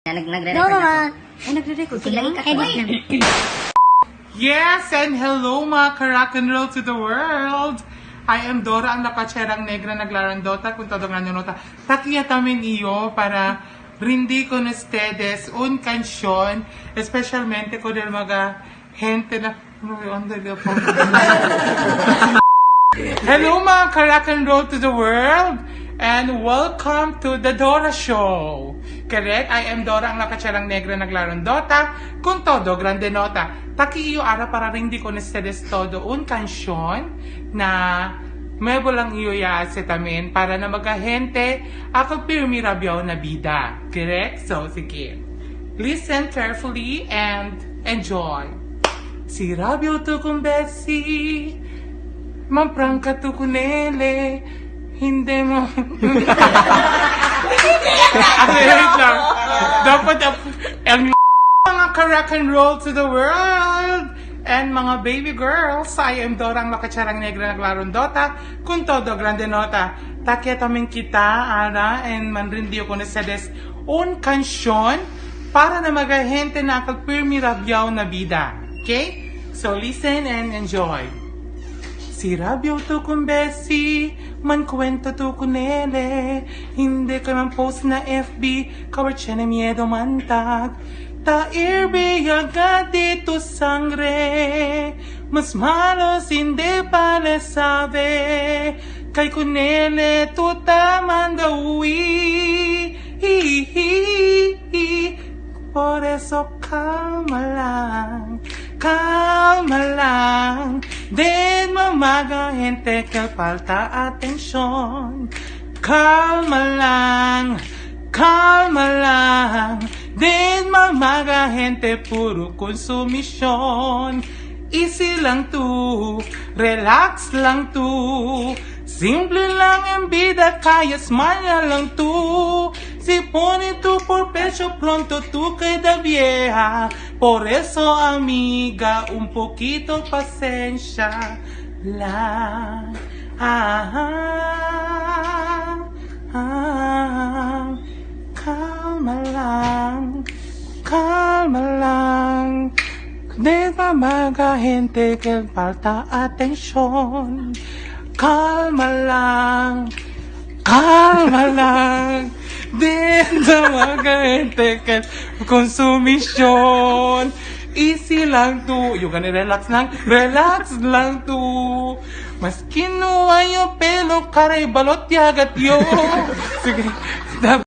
Nagre-record No, mama. Ay, nagre-record. Sige lang, Edit lang. Yes, and hello mga ka-rock and roll to the world! I am Dora, ang lapacherang negra naglarandota kung todo nga nota. Takiya tamin iyo para rindi con ustedes un canción, especialmente con el mga gente na... Hello mga ka-rock and roll to the world! And welcome to the Dora Show! Correct? I am Dora, ang lakatserang negra naglarondota, con todo grande nota. Taki iyo ara para rindi con ustedes todo un canción na nuevo lang iyo yaase tamin para na magahente ako pirmi rabyaw na bida. Correct? So, sige. Listen carefully and enjoy. Si Rabio tu con Bessie, Mamprangka tu kunele, hindi mo... Ate, wait lang. Dapat, ang mga ka-rock and roll to the world! And mga baby girls, I am Dorang Lakacharang Negra Naglarong Dota, con todo grande nota. Takia tamin kita, ara, and manrindiyo con ustedes un canción para na mga gente na akagpirmi rabyaw na bida. Okay? So listen and enjoy. Si Rabio to kung Bessie, man kwento to kunele. Hindi ka man post na FB, kawar tiene miedo mantag. Ta irbi agad dito sangre, mas malos hindi pala sabi. Kay kunele tu tamanda uwi. Por eso calma lang. Den mamaga gente que falta atención. Calma lang, calma lang. Den mamaga gente puro consumición. Easy lang tu, relax lang tu. Simple lang ang vida, kaya smile lang tu. Si pone tu por pecho, pronto tú queda vieja. Por eso, amiga, un poquito paciencia. La, ah, ah, calma lang, calma lang. De mga gente que falta atención. Calma lang, calma lang. De mga gente que consumición. Easy lang to. Yung gani, relax lang to. Mas kinuha yung pelo, karay balot yagat yo. Sige.